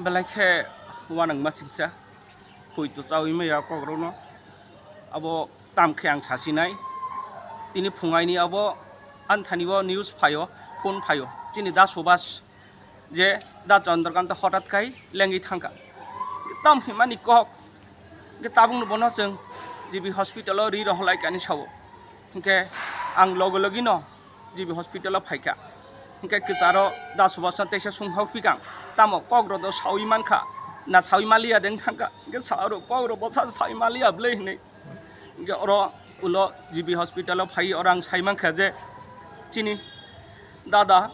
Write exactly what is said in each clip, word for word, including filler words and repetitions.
Belai khe uanangma singsa, pui twchaui maya kokrokno. Abo tam khe ang sasinai. Tini phungaini abo anthani o news phaio, phone phaio. Chini Da Subhas je Da Chandrakanta hotat khai lengwi thangkha. Tam himani kok. Hingke tabukno bono chwng G B hospital o ri rohorlai kani sao. Hingke ang logi logi no G B hospital o phaikha. Hingke kwcharo Da Subhas no teisa sungha phikang. Tamo kok rok do saui mankha. Na saui maliya deng thangkha. Hingke sa aro kok rok bosa saui maliya bwlai hinui. Hingke oro ulo G B hospital o phai oro ang sai mankha je chini dada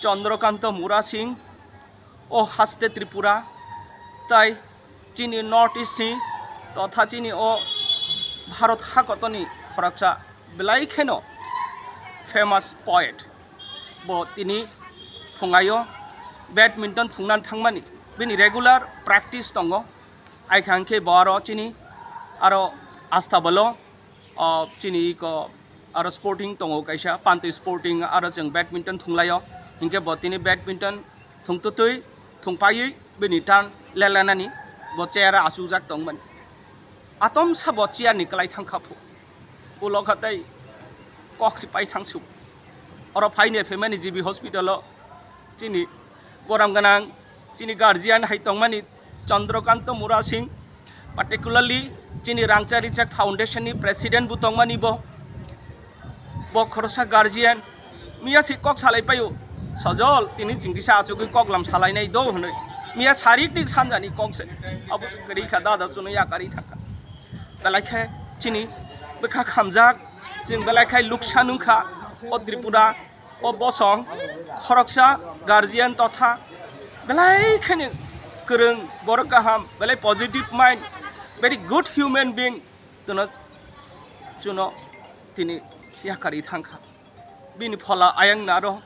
Chandrakanta Mura Singh o haste Tripura tai chini North East ni totha chini o Bharat hakotoni khoroksa belai kheno famous poet. Bo tini phungaio badminton thungna thangmani, bini regular practice tongo. Aikha hingke bo aro chini aro Astabalo, o chini iko aro sporting tongo kaisa, Panti Sporting, aro chwng badminton thunglaio. Hingke bo tini badminton thungtutui, thungpaiwi bini turn lelenani bo chair o achukjak tongmani. Atomsa bo chair ni kwlai thangkha phu. Ulo kha tei kok si pai thangsu. Oro phaini phaimani G B hospital o chini borom gwnang, chini guardian hai tongmani Chandrakanta Mura Singh, particularly chini Rangchak Richak Foundation ni president bo tongmani bo. Bo khoroksa guardian miya si kok salai paio, sojol tini chingkisa achugwi kok lam salainai do hwnwi. Miya sarik ni sanjani kok se abo se kwrwi kha, dada chwngno yakarwi thangkha. Belai khe chini bwkha khamjak, chwng belai khe luksa nungkha o Tripura. O bosong khoroksa guardian totha belai kheno kwrwng, borok kaham, belai positive mind, very good human being, tono chuno tini yakarwi thangkha. Bini phola ayang naro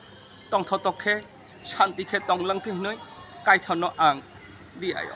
tongthotok khe, shanti khe tonglang thwi hwnwi Kaitorno ang di ayo.